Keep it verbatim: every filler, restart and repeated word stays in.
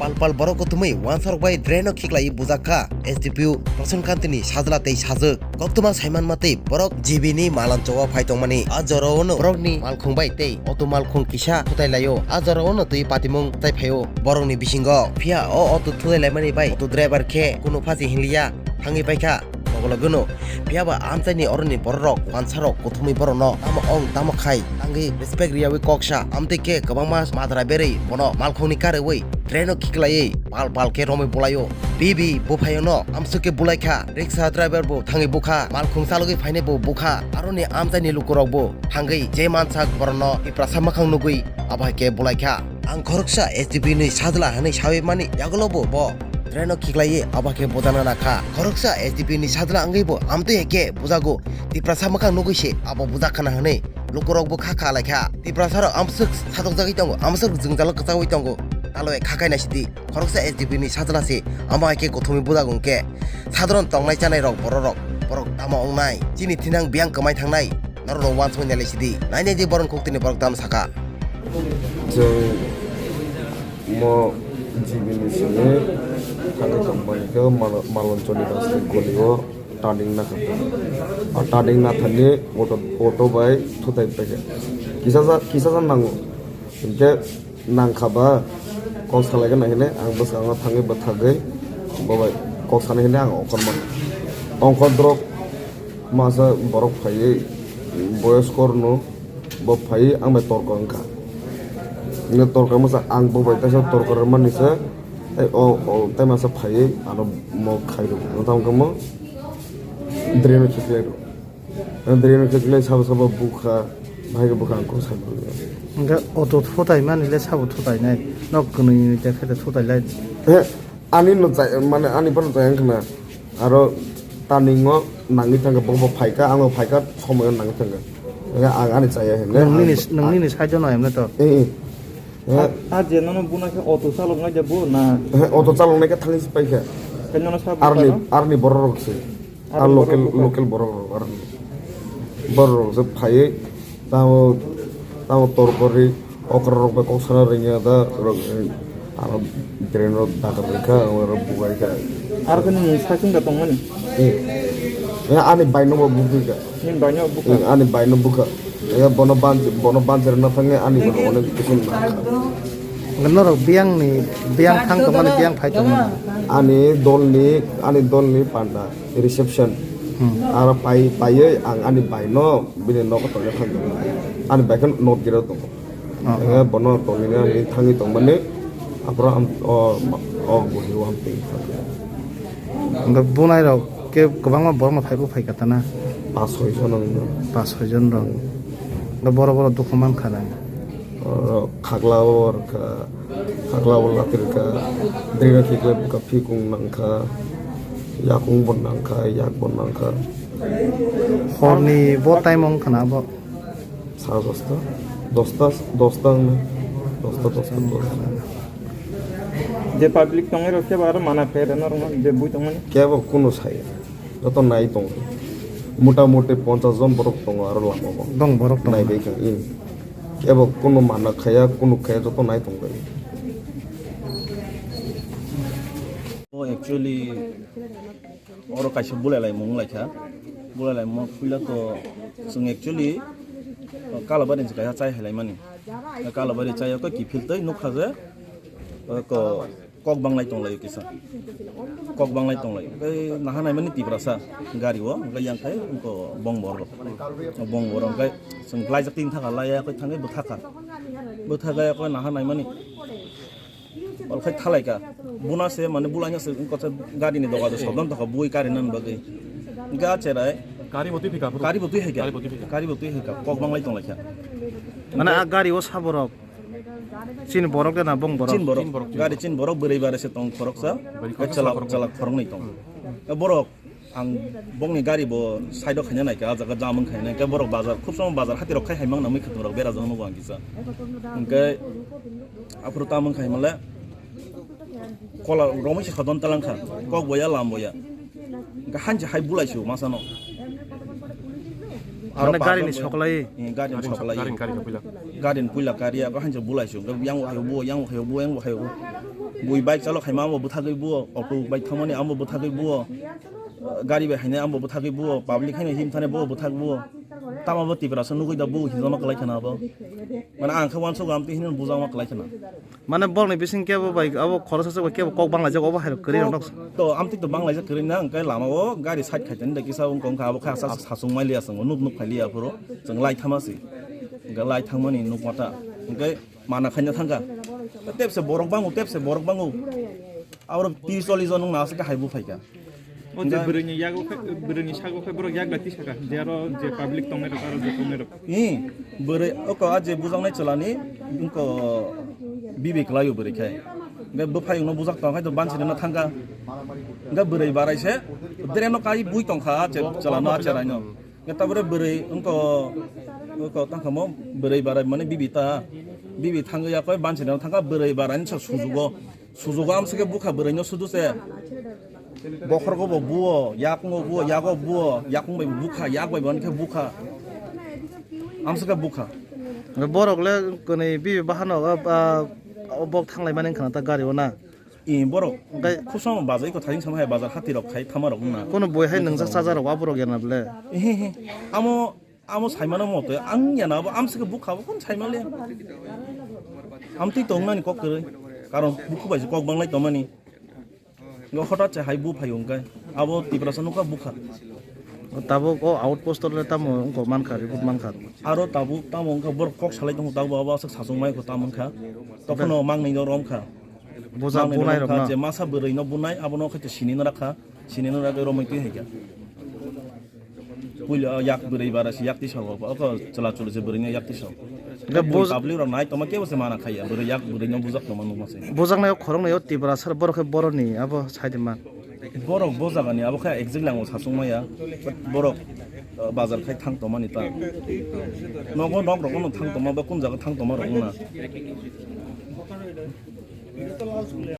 Pal pal borok kuthumwi wansarok bai draino khiklaiwi bujak kha S D P O Prasan Kanti ni sajla tei sajwk. Koktwma saimanma tei borok G B ni malanchao phai tongmani. A jorao no borokni malkhung bai tei auto malkhung kisa thutai laio. A jorao no twi patimung tai phaio borokni bisingo. Phiya o auto thutai laimani bai auto driver khe kunu phachi hinliya thangwi paikha. Logo logo no. Phiya ba amchaini oroni bororok, wansarok, kuthumwi borokno tamo ong tamo khai tangwi respect riyawi kok sa. Amtwi khe kwbangma madra berwi bono malkhungni karwi draino khiklaiwi pal pal khe romwi bulaio. Bibi buphayono amsuk khe bulaikha. Riksha driver bo thangwi bukha. Malkhung chalogwi phainai bo bukha. Aroni amchaini lukurok bo thangwi je mansak borokno Tiprasa mwkhang nugwi abo hai khe bulaikha. Ang khoroksa S D P ni sajla hwnwi sawi mani yagulo bo bo. Draino khiklaiwi abo khe bujana nakha. Khoroksa S D P ni sajla wngwi bo amtwi hai khe bujago. Tiprasa mwkhang nugwi se abo bujak khana hwnwi lukurok bo kha kha laikha. Tiprasa rok amswk satokjagwi tongo, amswk jwngjalo kwchagwi tongo. Taloi kha kaina sidi. Khoroksa S D P ni sajla se amo hai khe kuthumwi bujago hwnkhe. Sadharon tongnai chanai rok bororok, borok tamo wngnai. Chini thinang biyang kwmai thangnai. Norok rok wansoi nailai sidi. Nainai di borok khuk tini borok tamo saka. Chwng mo G B ni simi thangwi tongmani khe Mal-, Maloncholi Rajni golio turning nakha. O turning nathani auto, auto bai thutai paikha. Kisa ja, kisa ja nango. Hinkhe nangkha ba kok salaikha na hinwi ang bwskango thangwi bwthagwi bo bai kok sanai hinwi ang ongkhorma. Ongkhor drop masa borok phaiwi boyoskor no. Bo phaiwi ang bai torko wngkha. Hwnwi torko wngmasa ang bo bai kaisa torko rwmani se, tei o, o, tei masa phaiwi ano mo khairok. Wng tamo khe mo draino khiklai rw. Draino khiklai sabo sabo bukha, bahai khe bukha ang kok sai manliya. Hwnkhe auto thutai mani le sabo thutai nai. Nok kwnwi ni te khe te thutai lai. He, ani no chai, mane ani phano chai wngkha na. Aro turning o nangwi thangkha, bo bo phaikha, ang bo phaikha, somoyo nangwi thangkha. Hwnkhe ang ani chaya hinwi. Nwng nini, nwng nini side o nai hwnwi to. Eh, eh. Eh. A, a je nono buna khe auto chaloknai de bo na? Eh, auto chaloknai khe thangwi se paikha. Khe nono sabo Arni, paro? Arni borok rok se. Arni A local, borok rok. Local borok rok arni. Borok rok se phaiwi tamo, tamo tor kori. Okra rok bai kok sana ringya da rok, eh, ano drain rok dakar rikha, ang oro bugai kha. Aro khe nini sakung da tongmani? Eh. Eh, ani bai no bo bugui kha. Nini bai no bukha? Eh, ani bai no bukha. Eh, bono ban, bono ban jera na thangya ani bono onek kisim na kha. Norok biyang ni, biyang thang tongmani, biyang phai tongmani? Ani dol ni, ani dol ni panda reception. Hmm. Aro pai, paiwi ang ani bai no bini nogo tongna thang tongmani. Ani bai khe not giro tongo. Oh, eh, oh. Bono tongmani, ani thangwi tongmani, aphuru ang, o, o, buhi o ang twi. Hwnkhe bunai rok khe kwbangma borokno phaibo phaikha tana? Pas soi jon wngno. Pas soi jon rok. Hwnkhe borok borok dukhu mankha na? Oro khakla o rwkha, khakla o lati rwkha, drino khiklai bwkha phikung nangkha, yakung bo nangkha, yak bo nangkha. Horni bo time wngkha na bo? Sare dosta, dosta, dosta wngna, dosta, dosta, dosta. Je public tongwi rok kebo aro mana khe rwna rwna je bui tongmani. Kebo kunu sai, joto nai tongo. Mota moti ponchas jon borok tongo aro lama o. Dong borok tongo. Nai bai kha, in. Kebo kunu mana khaya, kunu khaya joto nai tongo. O actually, oro kaisa bulai laimung wnglaikha. Bulai laimung puila to chwng actually, o, Kalabari ni kaisa chai hai laimani. O Kalabari chai o khe kiphil tei nukha je, o, ko-, kok banglai tonglaio kisa. Kok banglai tonglaio. Tei naha naimani Tiprasa gari o, hwnkhe yang khai, ko bong bor rok. Bong bor rok hwnkhe chwng laijak tin thaka laiya, koi thangwi bwthakha. Bwthakha koi naha naimani. Oro khai thalaikha. Buna se mane bulaina se wngkha se gari ni doga do sabdan tokha bui kari nan bagwi. Ga cherai. Gari bo twi phika, bro. Gari bo twi haikha. Gari bo twi phika. Gari bo twi haikha. Kok banglai tonglaikha. Mane a gari o saborok. Chin borok de na bong borok? Chin borok. Chin borok, chin Gari borok. Chin borok bwrwi bare se tong khoroksa. Bwrwi Ga khoroksa chalak, khoroknwi. Chalak khoroknwi tong. Ga borok. Ang bongni gari bo side o khaina naikha, ah jaga jam wng khaina naikha, borok bazar, khub somo bazar hati rok khai hai mangna mui khatung rok bera jang nugo ang kisa. Hwnkhe aphuru tamo wng khai male kola romwi se khodon talang kha, kok boya lam boya. Hwnkhe hanse hai bulai su masano. Aro Mane gari ni bazar soklai? Eh, gari ni Gari ni soklai. Gari ni, gari ni puila. Gari ni puila kari, abo hanse bulai su. Hwnkhe yang bo hai bo, yang bo hai bo, yang bo hai bo. Bui bike chalok khaima amo bwthagwi buo, auto bai thangmani amo bwthagwi buo, gari bai hainai amo bwthagwi buo, public haino him thani bo bwthagwi buo. Tama bo Tiprasa nugwi da bo hinjama kwlai khana abo. Mane ang khe uansuk amtwi hino bujama kwlai khana. Mane bokni bising kebo bai abo khoroksa se bai kebo kok banglaijak obo hai kwrwi rok nok. To amtwi to banglaijak kwrwi na hwnkhe lama o gari side khaitani da kisa wng kong kha abo khe asa sasung maili asongo nuk nuk khaili aphuru chwng lai thama si. Hwnkhe lai thangmani nuk mata. Hwnkhe mana khaina thangkha. Tepse borok bango, tepse borok bango. Aboro tris chollis jon wngna aswk hai buphaikha. O je bwrwini yago khe, bwrwini sago khe borok yak bai tisaka. Je aro je public tongnai rok, aro je tongnai rok. Ni bwrwi oko a je bujaknai chwlani wngko bibi kwlaio bwrwi khe. Hwnkhe bwphai wngno bujak tong khe to banchini no thangkha. Hwnkhe bwrwi barai se dreno kai bui tongkha a che-, chwlano a cheraino. Hwnkhe tabore bwrwi wngko, wngko tangkha mo bwrwi barai mane bibi ta. Bibi thangwi yakoi banchini no thangkha bwrwi barai ni sa sujugo. Sujugo amswk khe bukha bwrwino sudu se. Bokhorgo bo buo, yakung bo buo, yago buo, yakung bai bo bukha, yak bai bo hwnkhe bukha. Amswk khe bukha. Borok le kwnwi bibi bahano, ah, ah, bok thanglai mani wngkha na ta gari o na. I borok Gai- khusam bazai ko tharing sama hai bazar hati rok khai thama rok na. Kono boi hai nwngjak chaja rok aborok ya na ble. Ehe he. Amo Amo saimano mote ang yana abo amswk bukha bo kon saimale. Amtwi tongnani kok kwrwi. Karon bukhu bai se kok banglai tongmani. Ngo hotat se hai bu phai wngkhe. Abo Tiprasa nukha bukha. Tabuk o outpost le tamo wngkok mankha, report mankha. Aro tabuk tamo wngkha borok kok salai tongo tabuk abo aswk sachung mai kho tamo wngkha. Tokhono mangnwi no romkha. Buja Mangnwi no bunai romkha rokno. Je masa bwrwi no bunai abono khaito sini no rakha. Sini no rakha romwi twi haikha. Puila yak bwrwi bara se yak tisa o, oko chwla chwlwi se bwrwi no yak tisa o. Hwnkhe Bui bus- public rok nai tongma kebo se mana khaiya, bwrwi yak bwrwi no bujak tongma nukma se. Bujaknai o khoroknwi o Tiprasa borok khe boroni abo saide man. Borok bo jagani abo khe exactly ang sachung maya, but borok, uh, bazar khai thang tongmani ta. Nogo nok rok no thang tongma ba kun jaga thang tongma rok wngna.